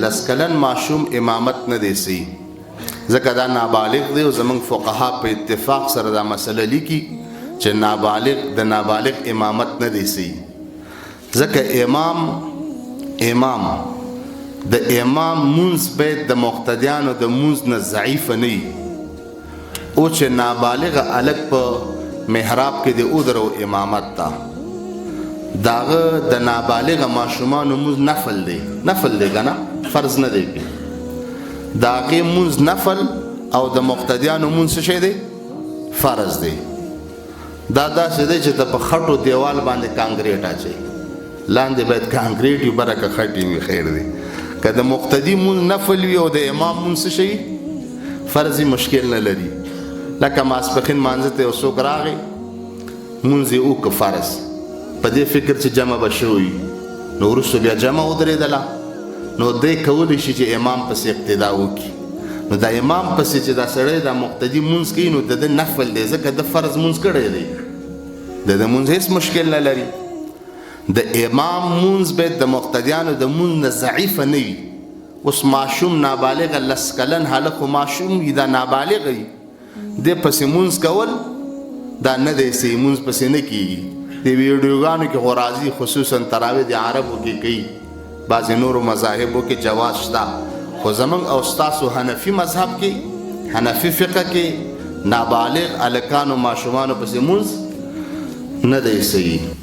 لس کلن ماشوم امامت نه دی صحیح، ځکه دا نابالغ دی، او زمونږ فقها په اتفاق سره دا مسله لیکي چې نابالغ د نابالغ امامت نه دی صحیح، ځکه امام د امام مونځ باید د مقتدیانو د مونځ نه ضعیف نه وي. او چې نابالغ هلک په محراب کې دی ودرو امامت ته، داغه د نابالغ ماشومانو مونځ نفل دی، نفل دی که نه، فرض نه دی. د هغې مونځ نفل او د مقتدیانو مونځ څه شی دی؟ فرض دی. دا داسې دی چې ته په خټو دیوال باندې کانکریټ اچوي، لاندې باید کانکریټ وي، بره که خټې وي خیر دی. که د مقتدي مونځ نفل وي او د امام مونځ څه شي فرضي، مشکل نه لري. لکه ماسپښین مانځه ته یو څوک راغی، مونځ یې وکړ فرض، په دې فکر چې جمع به شوی، نو وروسته بیا جمع ودرېدله، نو دی کولی شي چې امام پسې اقتدا وکړي. نو دا امام پسې چې دا سړی دا مقتدي مونځ کوي، نو د ده نفل دی، ځکه ده فرض مونځ کړی دی، د ده مونځ هېڅ مشکل نه لري. د امام مونځ باید د مقتدیانو د مونځ نه ضعیفه نه وي. اوس ماشوم نابالغه لس کلن هلک خو ماشوم وي، دا نابالغ وي، دې پسې مونځ کول دا نه دی صحیح، مونځ پسې نه کېږي. د ویډیوګانو کې خو راځي، خصوصا تراویح د عربو کې کوي، بعضې نورو مذاهبو کې جواز شته، خو زمونږ او ستاسو حنفي مذهب کې، حنفي فقه کې نابالغ هلکانو ماشومانو پسې مونځ نه دی صحیح.